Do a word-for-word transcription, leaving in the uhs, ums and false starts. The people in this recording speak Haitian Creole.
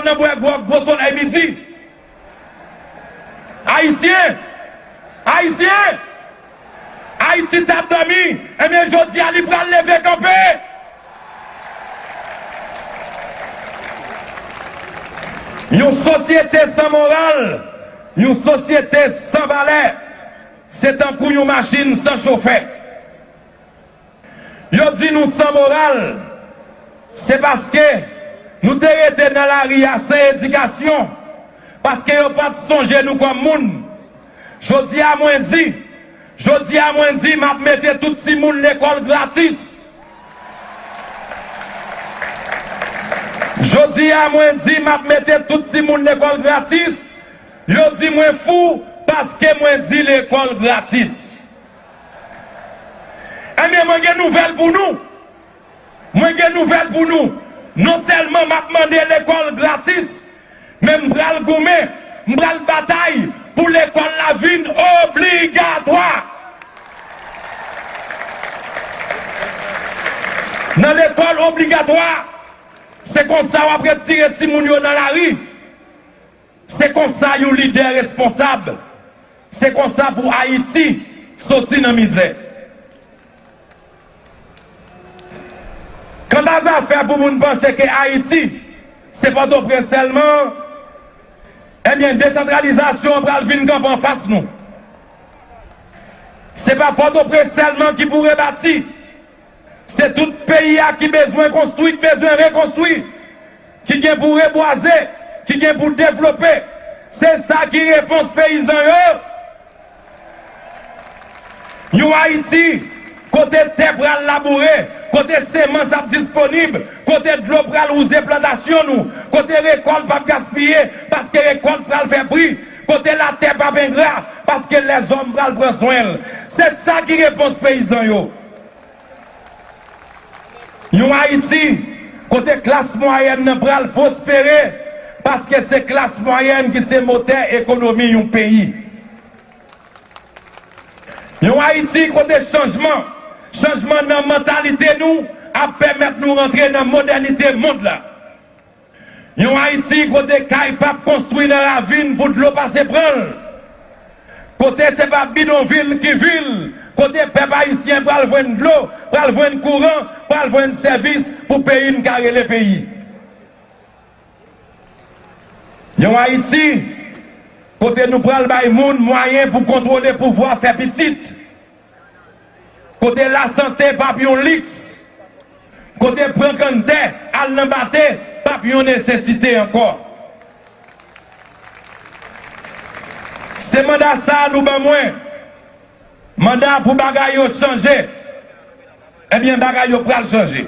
nan bwè gwòg gwo solèy midi. Ayisyen! Ayisyen! Ayiti t ap dòmi, ebyen, jodi a, li pral leve kanpe! Yon sosyete san moral, yon sosyete san valè, se tankou yon machin san chofè. Yo di nou san moral, se paske nou te rete nan lari a san edikasyon, paske yo pa t sonje nou kòm moun. Jodi a mwen di, jodi a mwen di, m ap mete tout timoun lekòl gratis. Jodi a mwen di, m ap mete tout timoun lekòl gratis. Yo di mwen fou paske mwen di lekòl gratis. Ebyen, mwen gen nouvèl pou nou. Mwen gen nouvèl pou nou. Non sèlman m ap mande lekòl gratis, men m pral goumen, m pral batay pou lekòl la vin obligatwa. Nan lekòl obligatwa, se konsa w ap retire timoun yo nan lari. Se konsa yon lidè responsab. Se konsa pou Ayiti soti nan mizè. Kanta zafè pou moun panse ke Ayiti se Pòtoprens sèlman, ebyen, desantralizasyon an pral vin kanpe anfas nou. Se pa Pòtoprens sèlman ki pou rebati. Se tout peyi a ki bezwen konstwi, ki bezwen rekonstwi, ki gen pou rebwaze, ki gen pou devlope. Se sa ki repons peyizan yo. Yon Ayiti kote tè pral laboure, kote semans ap disponib, kote dlo pral wouze plantasyon nou, kote rekòt p ap gaspiye, paske rekòt pral fè pri, kote latè p ap engra, paske lèzòm pral pran swen l. Se sa ki repons peyizan yo. Yon Ayiti kote klas mwayèn nan pral pwospere, paske se klas mwayèn ki se motè ekonomi yon peyi. Yon Ayiti kote chanjman, chanjman nan mantalite nou ap pèmèt nou rantre nan modènite mond la. Yon Ayiti kote kay p ap konstwi nan ravin pou dlo pase pran l. Kote se pa bidonvil ki vil, kote pèp ayisyen pral jwenn dlo, pral jwenn kouran, pral jwenn sèvis pou peyi n ka rele peyi. Yon Ayiti kote nou pral bay moun mwayen pou kontwole pouvwa fè pitit. Kote lasante p ap yon liks. Kote pran kanntè, al nan bate p ap yon nesesite ankò. Se manda sa a nou ban mwen. Manda pou bagay yo chanje. Ebyen, bagay yo pral chanje.